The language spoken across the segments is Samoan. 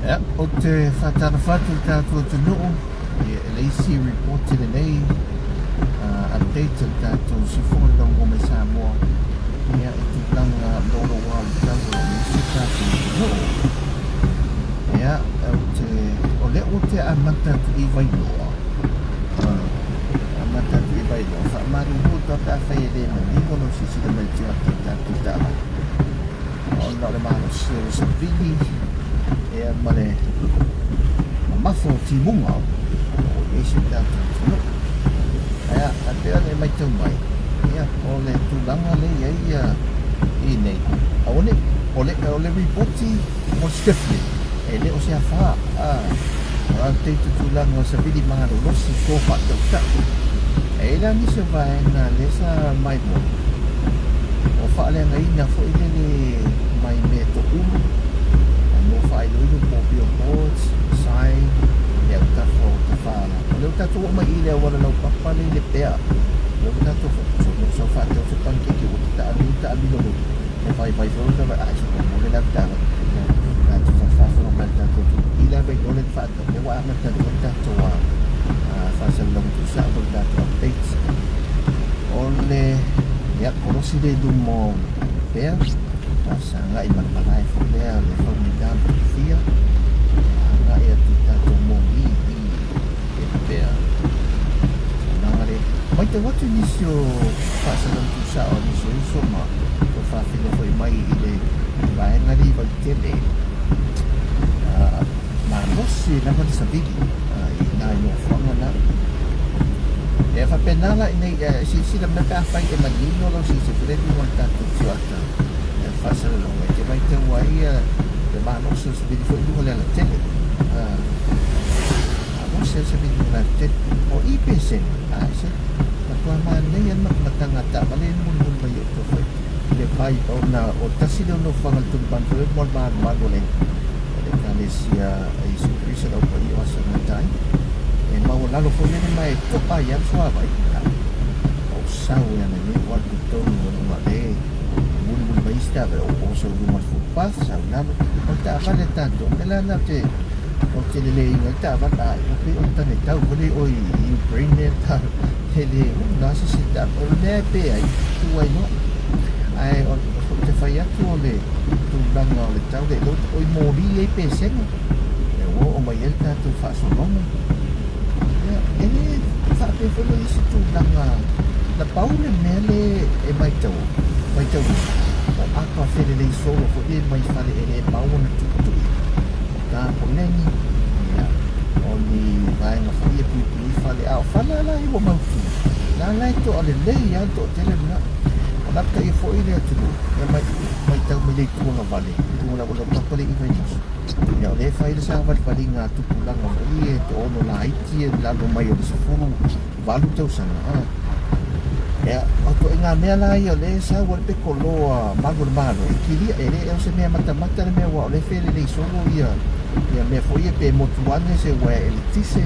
Ia, ou te faatalofa atu i le tatou atunuu i le isi ripoti lenei, update o le tatou siufofoga le laumua mai Samoa, ia, i tulaga louloua o le tau o lo o i ai si o tatou atunuu. Ia, ou te, o lea ou te amata atu i Vailoa, amata atu i Vailoa, faamalulu atu lava pe afai e le manino lau silasila mai i le tioata o le tatou taavale, ona o le malosi o le savili ia ma le mamafa o timuga o lo o i ai si o tatou atunuu. Ia, ae pei ona e matau mai, ia, o le tulaga lea e i ai ia i nei, aua ne i, o le ripoti mo le silafia, e le o se afa, a, o le update o tulaga o savili malolosi to faatautai. E i ai la nisi o vaega lea sa maimoa, ua faaleagaina foi lele mai mea toulu, mo faailoilo po o billboards, sign, i autafa o tafaala. O lea ua tatou oo mai i le auala laupapa lea i Lepea, o lea ua tatou sau faatau se panikeke ua taamilo taamilo le vaivai foi o le ai solo mo le lavitala. Na te faafofoga mai le tatou atunuu i le availoa le faatau, lea ua amata atu ai le tatou faasalalauga tuusao po o le tatou update. O le ia kolosi le i luma o Lepea, sagai ma le malae foi lea o le Faumuina ma Tafia, agai atu i tatou moli i Lepea. Tulaga le matau atu i nisi o faasalalau tuusao a nisi o uso ma ua faafeiloai foi mai i le vaega lea i Vaitele, malosi lava le savili i nai nofoaga na. E faapena la i nei silasila mai pe afai e manino lau silasila foi lea i luga o le tatou tioata e faasalalauga e te matau ai le malosi o le savili foi i luga o le alatele. Malosi le savili i luga o le alatele. O i pesega, a se matua manaia le matamataga a taavale e mulimuli mai ou foi le vai ona o tasi lea o nofoaga o le Taliban foi mo le malumalu o le Ekalesia a Iesu Keriso le Au Paia o Aso e Gata Ai. E maualalo foi lele ma e to'a ai lava le suavai. Ou sau e ana nei ua alu totonu o luga le mulimuli mai isi taavale o oso i luga o le footpath sau i lalo. O le taavale a tatou, o le mea la lena ou te lelei ai le taavale a ua pei o le tane tau foi lea i o i Ukraine lea e le ulu la se isi taavale. O le mea e pe ai, tu ai loa. Ae ou te fai atu o le tulaga o le tau le oi moli ai pesega e ua oo mai ai le tatou faasologa. Ia, e le faapea foi le isi tulaga na pau le mea le e matau, matauina, o apa felelei solo foi le mai fale e le mau ona tuitui, o tapoleni, ia, o ni vaega foi e puipui fale, a o fale la ia ua mautu, la la e toa lelei lava le toatele lena. O lapataia foi le atunuu, ia matau mai le itu agavale, i luga o le papa le i Vaimoso. Ia o lea e fai le savalivaliga a tupulaga foi e toaono laiti e lalo mai o le 18 tausaga. Ia, o ituaiga mea la ia o lea e sau ai le pekolo a malu o le Malo e kilia, e le o se mea matamata le mea aua o lea e felelei solo ia ia mea foi ia pe motu ane se uaea eletise,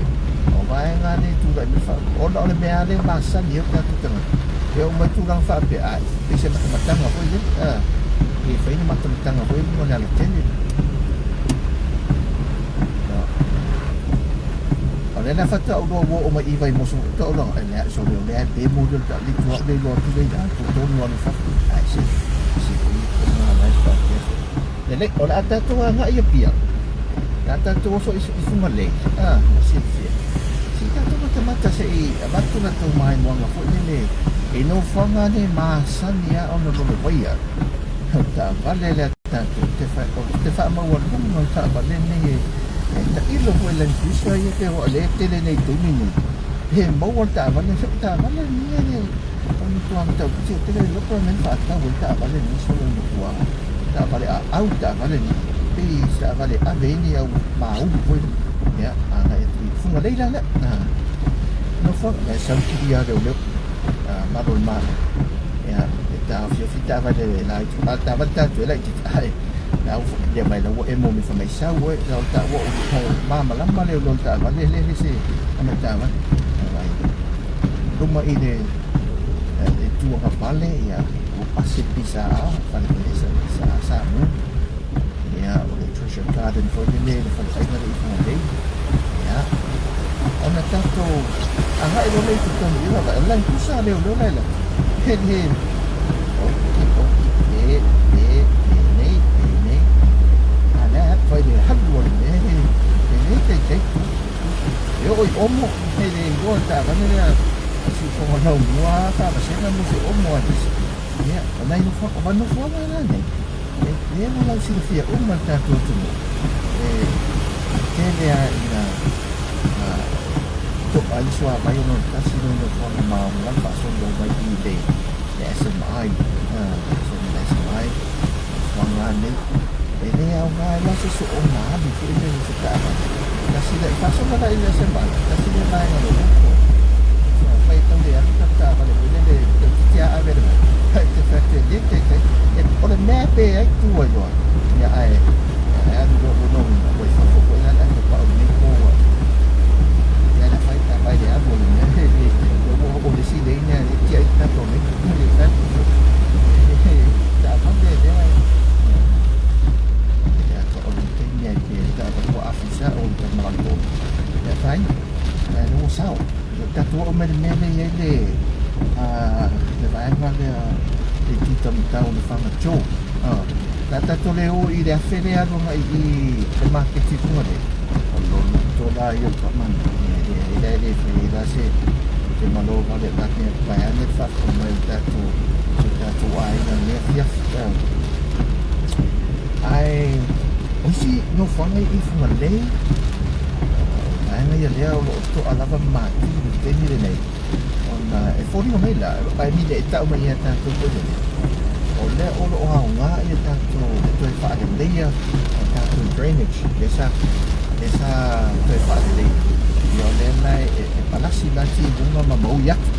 o vaega nei e tulai mai ona o le mea lava lea e masani ai o tatou tagata, e oo mai tulaga faapea, ai, pei se matamataga foi lele, e fai ni matamataga foi i luga o le alatele. O lea la faatoa ou iloa ua oo mai i Vaimoso, faatoa ou iloa, e leai, sole o lea e pe moli o le taavale tu au le iloa atu le ina, totonu alu i fafo. Ai se, se i la e faapea foi. Lelei, o le a tatou agai i Apia, o le a tatou oso i Fugalei, a, silafia. Se i tatou matamata se i avatu la tou maimoaga foi lele i nofoaga nei masani lava ona lolovaia. O le taavale lea a tatou, ou te faamaualuga le taavale lenei e tailo foi i Land Cruiser ia pe ua le tele nei i taimi nei. Pe maua le taavale, o le taavale lenei e le o le matua matautia tele le iloa po o le mea na faatau ai le taavale lenei solo i matua taavale aau le taavale lenei pei se taavale e ave ai ni au maulu foi lea. Ia, agai atu i Fugalei la lea. Nofoaga, e sau kilia a leoleo malo o le Malo. Ia, e taofiofi taavale laiti, a o le taavale tatou e laitiiti, ae la ua faapea mai la ua emo mai fai mai sau oe, la o taua o malamalama leoleo i le taavale le le se ana taavale. Vai luma i le itu agavale, ia, ua pasi le PSA, fale pelesa sa mu, ia, o le Sculpture Garden foi lele le faleaiga lea i Fugalei. Ia, ona tatou agai loa lea i totonu i lala, o le laitusa a leoleo la e alu atu. E le, oki, oki, e, e, penei, penei. A o lea e alu fai le alu o le mea, e le taitai tu. E oo i omo, e le iloa le taavale lea a siufofoga laumua faavasega mo se omo a nisi. Ia, o nai nofoaga, o nofoaga la nei, e lea ua lausilafia uma le tatou atunuu, e tele lava ina to'a ai le suavai ona o le tasi lea o nofoaga maoga le faasolo mai i le SMI, faasolo i le SMI, nofoaga lava nei. E le aoga ai la se soona alu foi lea i se taavale. Tasi lea, faasolo la i le SMI, tasi lea vaega loloto. Fai e tau le alu ta taavale foi lele toeitiiti lava ave le vai. Ae ou te fai atu e le taitai. O le mea pe ai tu ai loa, ia ae alu loa ua lona uiga ua i fafo foi la le ave pau i lenei po ua ia le fai ta vai le alu o le mea e le ua o le isi lane e tiai le tatou lane le fai atu taavale lea e ata o le taimi ai pe taavale ua afisa o le tamalolo ia fai ae ua sao tatou oo mai le mea lea i ai le le vaega lea le itu taumatau o le Fagajou. La tatou le o i le afe lea alu agai i le maketi i Fugalei. O loloto la ia o le faamanu. E le le fai ai la se se malo vale la mea vaeane le faafofoga mai o le tatou si o tatou aiga i lenei afiafi. Ae o isi nofoaga i Fugalei, o vaega ia lea o lo o to'a lava ma mati i le taimi lenei ona e foliga mai la, I mean e tau mai ia tatou foi lele, o lea o lo o aoga ia tatou e toe faaleleia a tatou drainage lea sa lea sa toe faaleleia. Ia o lea la e palasi la timuga ma maui atu.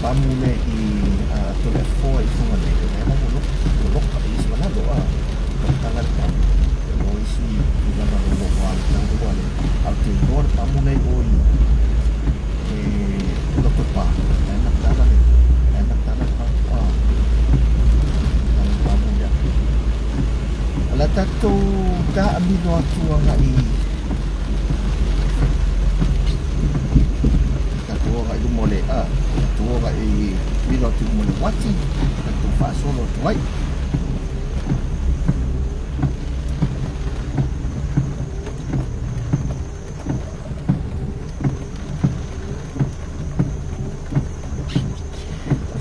Pamu le i Toleafoa i Fugalei, o lea la ua loka i isi malalo a tala le pamu. O isi tulaga loloa le taua le a o te iloa le pamu lea i o i e Lotopa, la e matala le la e matala le pamu a tala le pamu lea. O le a tatou taamilo atu agai tatou agai i luma o le a tatou agai milo atu i luma o le uati tatou faasolo atu ai.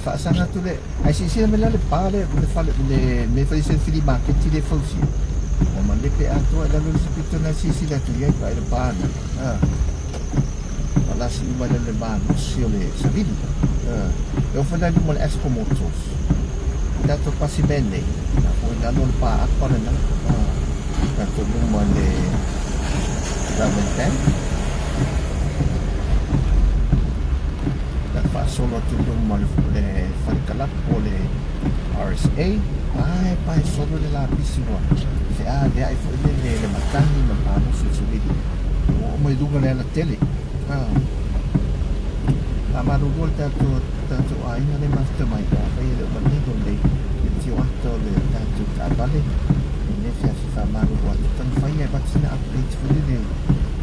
Faasaga atu le ae silasila mai la le pa le le fale le mea fai se flea market le fausia ua malepe atoa i lalo le isi pito na silasila atu i ai pa i le pa na palasi uma i lalo le malosi o le savili e oo foi la i luma o le Asco Motors tatou pasi mea nei na foi i lalo le pa apa lena tatou luma le Government Bank ta faasolo atu i luma le fale kalapu o le RSA pae pae solo le lapisi ua feaveai foi le le matagi ma le malosi o le savili ua oo mai luga le alatele. Faamalulu le tatou tatou aiga le mafuta mai afai e le o manino lelei le tio ata o le tatou taavale i lenei afiafi. Faamalulu atu taumafai e avatu sina update foi lele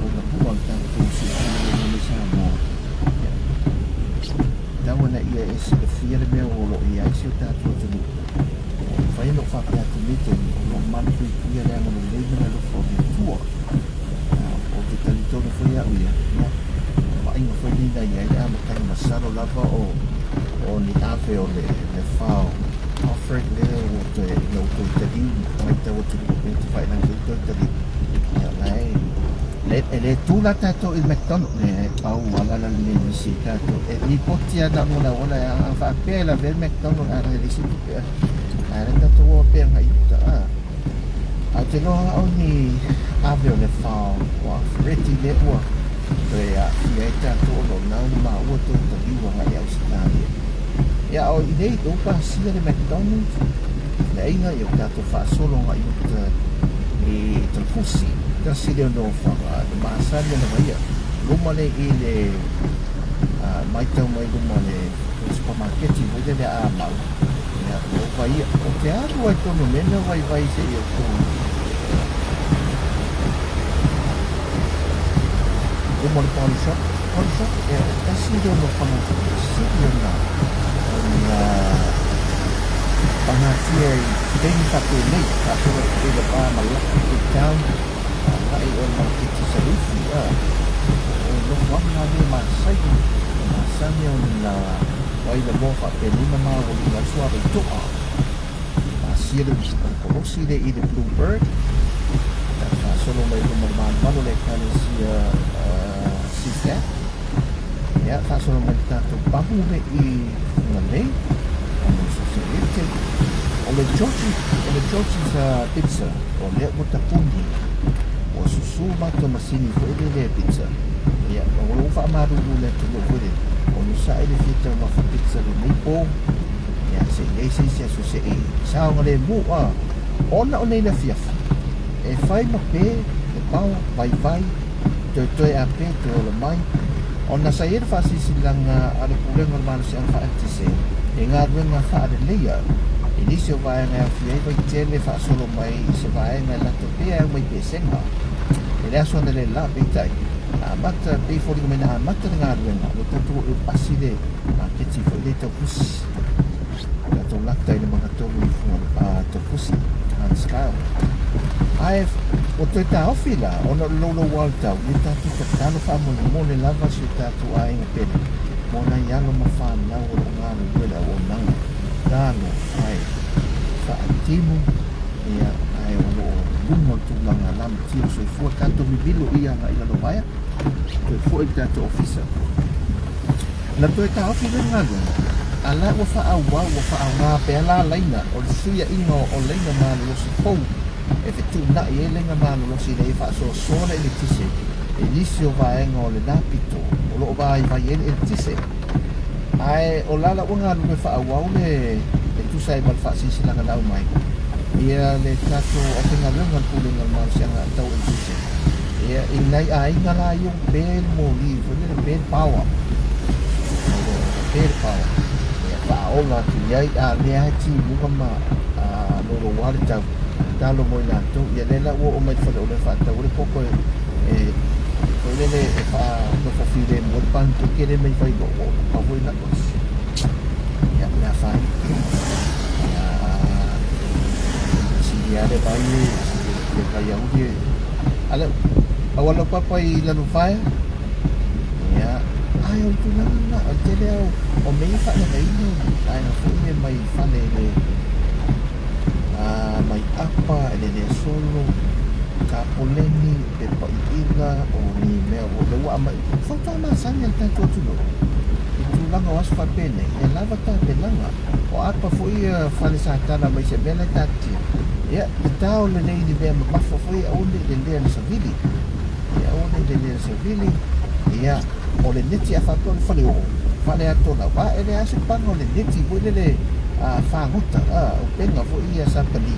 o lapua o le tatou soifua maloloina i Samoa. Ia, tau ina ia e silafia le mea o lo o i ai si o tatou atunuu. E mafai ona ou faapea atu i lenei taimi, o lo o malupuipuia le agalelei ma le alofa o le Atua. Ou te talitonu foi au ia, ia, o vaaiga foi nei na i ai le amataga masalo lava o o ni ave o le le fao Alfred lea ua toe ina ua toe taliu matau atu i le penta faailaga foi toe taliu. Ia la e le, e le tu la tatou i le McDonald le pau ala la le misi i tatou e lipoti lava na o le auala e a faapea e lavea le McDonald a le isi tupe a le tatou o pea ngai uta a. Ae ou te iloa lava o ni ave o le fao ua reti lea ua toe aafia ai tatou ona o lena ua maua tou taliu agai i Ausetalia. Ia a o i nei ua pasia le McDonald's, le aiga ia ua tatou faasolo agai i uta i Talafusi, tasi lea o nofoaga na masani ona vaia luma lea i le matau mai luma o le supamaketi foi lele a Amau. Ia, o vai, o te alu ai tonu mea vaivai se i o tonu. O mo le body shop, body shop, e o tasi lea o nofoaga sili ona ona pagatia i taimi faapenei, faasolo atu pei le va ma Lucky Cape Town, agai i o le maketi Salufi, a o nofoaga lea masani, e masani ona vai le moa faapenei ma maualuga ai le suavai to'a. Pasia le kolosi le i le Bluebird, faasolo mai luma le malumalu o le ekalesia CCAP, ia faasolo mai le tatou pamu le i Fugalei, ona o Sosialete, o le Georgie, o le Georgie's Pizza, o lea ua tapuni, ua susu matou masini foi lele pizza, ia o lou faamalulu le atunuu foi lele, onosai le fia taumafa pizza lenei po, ia se i ai se isi aso se i saogalemu a ona o nei le afiafi e fai ma pe le paoa vaivai toetoe a pe toe ola mai ona sa i ai le faasilasilaga a le Pulega o le Malosiaga Faa-Eletise i galuega faaleleia i nisi o vaega e aofia ai vaitele faasolo mai i se vaega e lato pea e au mai pesega i le aso analeila. Peitai, amata pei foliga mai na amata le galuega o le tatou o pasi le maketi foi le taufusi tatou lata i le magatolu i fuga taufusi Hans Kyle ae ua toe taofi la ona o le louloua o le tau. Ia tatou tatalo faamolemole lava si o tatou aiga pele mo nai alo ma fanau o loo galulue le auaunaga talo ae faatimu, ia ae o loo luga o le tulaga lamatia o soifua. Tatou mimilo ia agai lalo vaea toe foi le tatou ofisa na toe taofi le galuega a la ua faaauau ua faaaoga pea la laina o le fesuiaiga o laina malolosi fou e fetuunai ai laina malolosi ina ia faasoasoa le eletise i nisi o vaega o lena pito o loo vaivai ai le eletise. Ae o la la ua galulue faaauau le e tusa ai ma le faasilasilaga na aumai ia le tatou aufaigaluega o le Pulega o le Malosiaga Tau Eletise, ia i nai aiga la ia ua pe le moli foi lele pe le paoa pe le paoa ia faaola atu i ai a lea e timuga ma louloua le tau talo mo i latou. Ia lea la ua oo mai le faleoloa e faatau ai le koko e foi lele e faanofo filemu ai le panikeke le mai Vailoa ua pau foi na ia le afaina ia sili lava le vai le vai auli ale aua lau papa i Lalovaea. Ia ai o le tulaga lena o le tele ao o mea ia faaleagaina vaega foi ia mai fale le mai apa e lelea solo kapoleni pepa iila o ni mea o le ua aumai fautuaga masani a le tatou atunuu i tulaga o aso faapenei e lava tapenaga o apa foi ia fale sa tala mai se mea la e taatia ia tatao lelei ni mea mamafa foi aua ne i lelea le savili ia aua ne i lelea le savili. Ia o le neti a faapea o le faleoo faleato lau a e leai se paga o le neti foi lele fagota upega foi ia sapali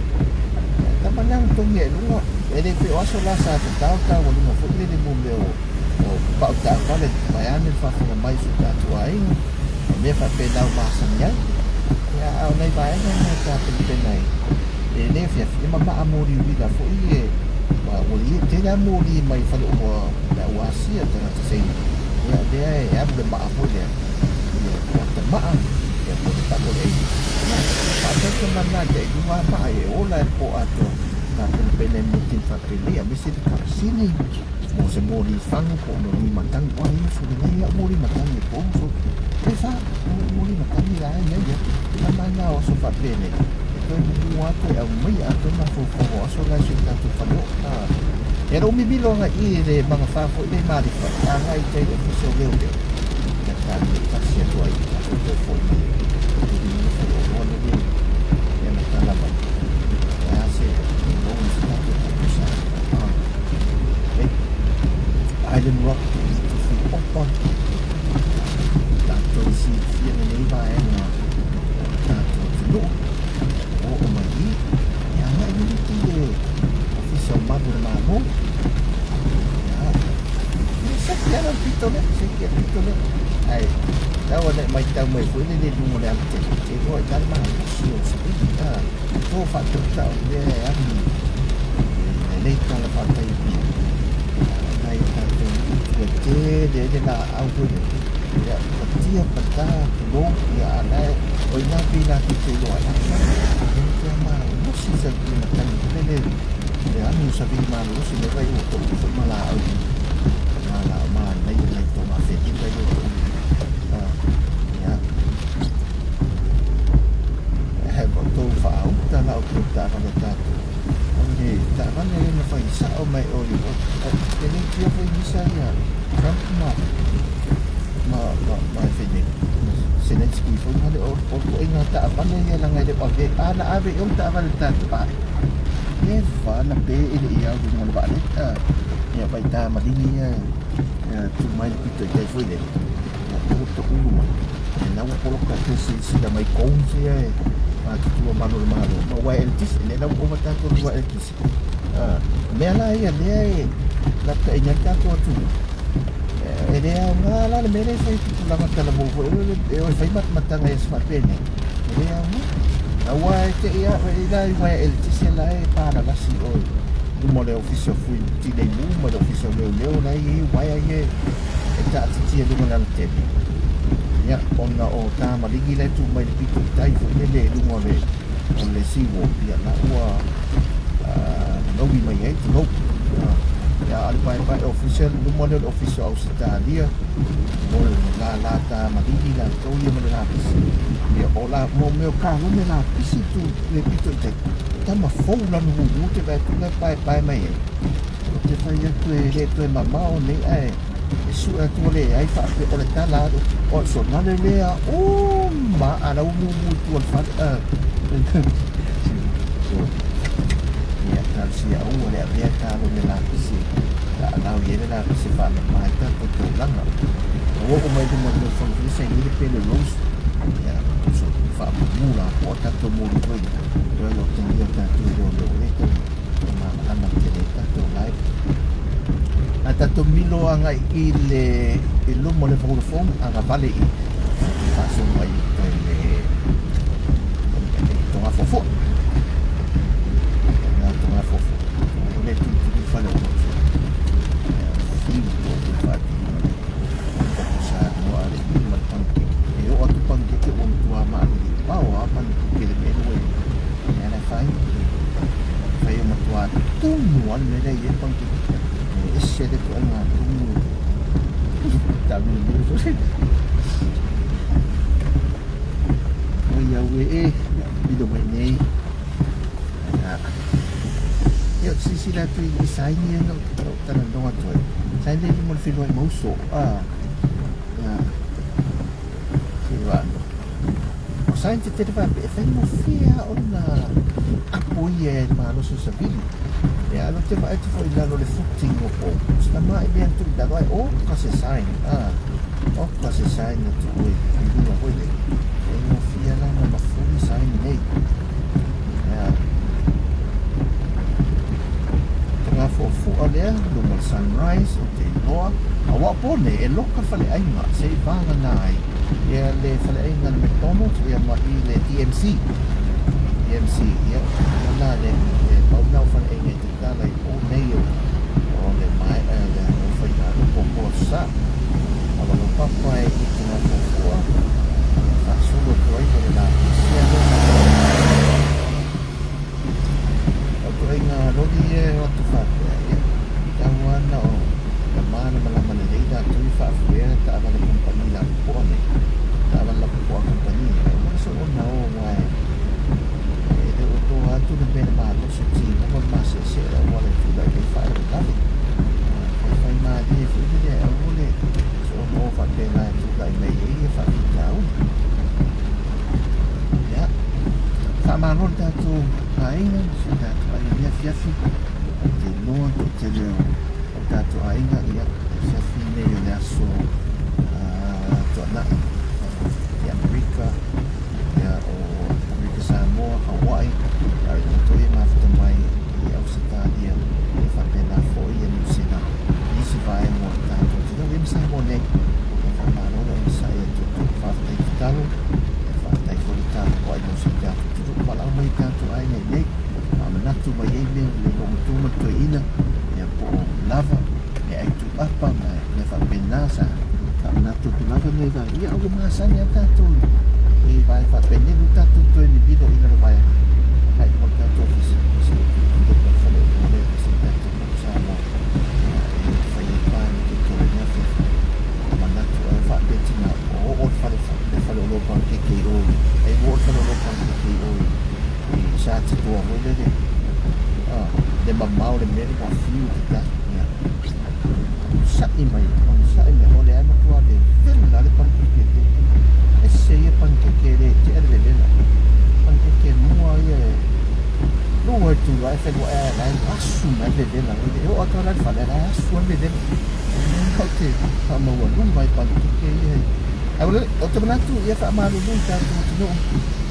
tama lea na togi ai luga e le pei o aso la sa tatao taualuga foi lele mo mea o pau taavale vaeane le faafofoga mai o si o tatou aiga o mea faapena o masani ai. Ia a o nai vaega na e tapenapena ai e le afiafi e mamaa moliuila foi e ua ia tele a moli mai faleoloa le au Asia tagata Saina ia lea e alu le maa foi lea ia kuata maa ia po le pako le ei ia faatauta mana te i luga maa e ola e po atoa tapenapena i meatini faapenei aemaise le karasini mo se moli fagu po o moli matagi oa ia sulenei au moli matagi e po so e fa moli matagi la ia ia mana o aso faapenei e toe mumu atu e aumai atoa mafaufauga o aso la i si o tatou faleoo e lou mimilo agai i le magafa foi le malifa agai tai le ofisa o leoleo ia tatou tasi atu ai tatou toe foi mai i faleoloa lenei ia na tala mai e a se logo se tatou tapusa Island Rock Tufi Opa tatou silafia lenei vaega o le tatou atunuu o oo mai i ia agai mimiti le ofisa o malu o le Malo ia saki ala le pito lea, se i le pito lea. Ae tau ana e matau mai foi lele i luga o le alatele, ou te iloa i ina le malosi o savili. To faatautau lea e agi i lenei tala faataipia. Nai o tatou nuu ua tele ai le laau foi lele. Ia, patia, pata, tulou, ia a la e, o ina pei latou te iloa ai, a e matua malosi sa le matagi foi lele, le agi o savili malolosi le vai ua toulu foi ma laau ma laau manaia nai togafelinga ia ua toulu. Ia, e tou faauta la outou taavale tatou. O le taavale lea na fai sao mai o le e le tia foi misa ia Trump ma ma ma ma e nei. Zelensky foi ma le o o ituaiga taavale ia laga e le o ave a na ave i o taavale tatou a e fa na pe i le ia luga o le vaalele a ia vai ta maligi ia tu mai le pito i tai foi lele ia ua toulu mai e na ua poloka te silasila mai cones ia e matutua malu o le Malo ma uaea eletise lea la ua ova tatou i le uaea eletise a mea la ia lea e lapataiina ai le tatou atunuu e le aoga la le mea lea e fai tupulaga talavou foi e o e fai matamataga i aso faapenei e le aoga aua e te i a i la i uaea eletise la e palalasi i o i luma o le ofisa o Fui Tinei Mu ma le ofisa o Leoleo la e i ai uaea ia e taatitia i luga o le alatele ia ona o tamaligi la e tu mai le pito i tai foi lele i luga o le o le seawall ia la ua gaui mai ai tulou ia a o le paepae ofisa luma lea o le ofisa o Ausetalia mo le lala tamaligi latou ia ma le lapisi ia o la mo mea o kalone lapisi tu le pito i tai tama fou lanu mumu te vae atu la e paepae mai ai ou te fai atu e le toe mamao nei ae e sue atu ua leai faapea o le tala alu o le sonale lea uma a la ua mumu i tua o le fale ia talosia aua le avea kalone lapisi laalau i ai le lapisi e faamama ai tatou taulaga ua oo mai luma o le nofoaga foi saini le pele rose ia so faamumu la po o tatou moli foi toe otagia tatou leoleo e tau malama tele tatou live a tatou milo agai i le i luma o le Vodafone agavale i faasolo mai i le togafuafua na togafuafua o le tulituli fale o fiu o le faatino o sa noa le ma le panikeke e oo atu panikeke ua matua maalili pao a panikeke le mea lua e ala fai fai o matua tumu a le mea lea i ai panikeke e ese le ituaiga tumu taamilomilo foi oi au e e milo mai nei ia ou te silasila atu i saini ia na ou talanoa atu ai saini lea i luma o le feluai ma uso a ia se O saini tetele faapea e faigofie lava ona apo ia e le malosi o savili. Ia ae ou te vaai atu foi i lalo o le footing o pou, o se tamai mea na tuu i lalo ae oka se sign, a, oka se sign na tuu i luga foi lele. E faigofie la ona mafuli sign nei. Ia. Togafuafua lea, luma o le sunrise, ou te iloa. Aua o po nei, e loka faleaiga se i vagana ai ia le faleaiga le McDonald's ia ma i le DMC. DMC, ia, ia la le, le pau na o faleaiga i tatala i po nei o, o le maea le o faiga po po sa. A walo papa e i Togafuafua, ia faasolo atu ai ma le lapisi a lea. O ituaiga loli ia e o atu faapea, ia, tau ana o na malamalama lelei latou i faafuea taavale kamupani lapopoa nei, taavale lapopoa a kamupani nei, aua le soona o aua e le o iloa atu le mea le malosi o timuga ma le maseasea le auala e tulai mai ai faalavelave. Faifai malie foi lele ae aua le soona o faapena e tulai mai ai faafitauli. Ia, faamalo le tatou aiga, si o tatou aiga i lenei afiafi. Ou te iloa le toatele o tatou aiga, ia, afiafi lenei o le aso Tuanai i Amerika, ia, o Amerika Samoa, Hawaii, a o latou ia e mafuta mai i Ausetalia, ia faapena foi ia Niu Sila, nisi vaega o le tatou atunuu, ia ma Samoa nei. masani lava tatou i vaega faapenei lea ua tatou toe lililo i lalo vaega ae i luga o le tatou ofisa se i tilotilo mai le fale o lea se i tatou motu Samoa e fai ai panekeke o lenei afiafi manatu ai faapea tina o oo le fale le fale oloa panekeke i o e oo le fale oloa panekeke i o i Satitoa foi lele le mamao le mea ua fiu te tai ia sa'i mai sa'i mai o le matua le vela le panekeke ese ia panekeke le tea le vevela panekeke mua ia e lua i tula e feluai ae la e asu mai le vevela e oo atu la le fale la e asu ai le vevela ou te faamaualuga i panekeke ia ae o te manatu ia faamalulu i tatou atunuu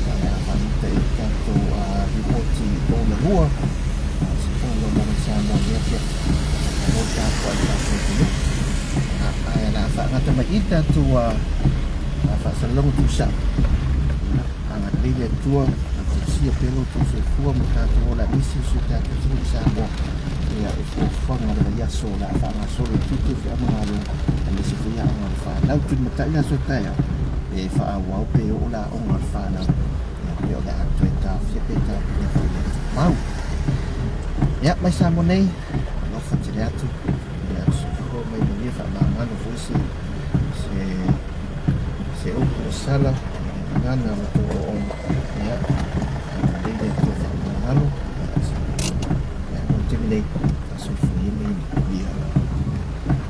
o le a faamuta i tatou lipoti lona lua se fono mo Samoa i lenei afiafi. Malo le tapuai i tatou atunuu. Ae o le a faagata mai i tatou faasalalauga tuusao. Agalelei le Atua, tausia pea lo outou soifua ma tatou ola nisi o si o tatou atunuu i Samoa. Ia, i fuafuaga o le vaiaso o le a faagasolo i tiute o feau ma galuega, aemaise foi aoga a le fanau. Tulimatai le aso taeao, pe faaauau pe oo le aoga a le fanau. Ia, pe o le a toe taofia pe taofia foi le tumau. Ia, mai Samoa nei, alofa tele atu. Ia, soifua mai manuia faamagalo foi se se se upu ua sala, gagana o tou auauna. Ia, agalelei le Atua faamagalo. Ia, mo le taimi nei.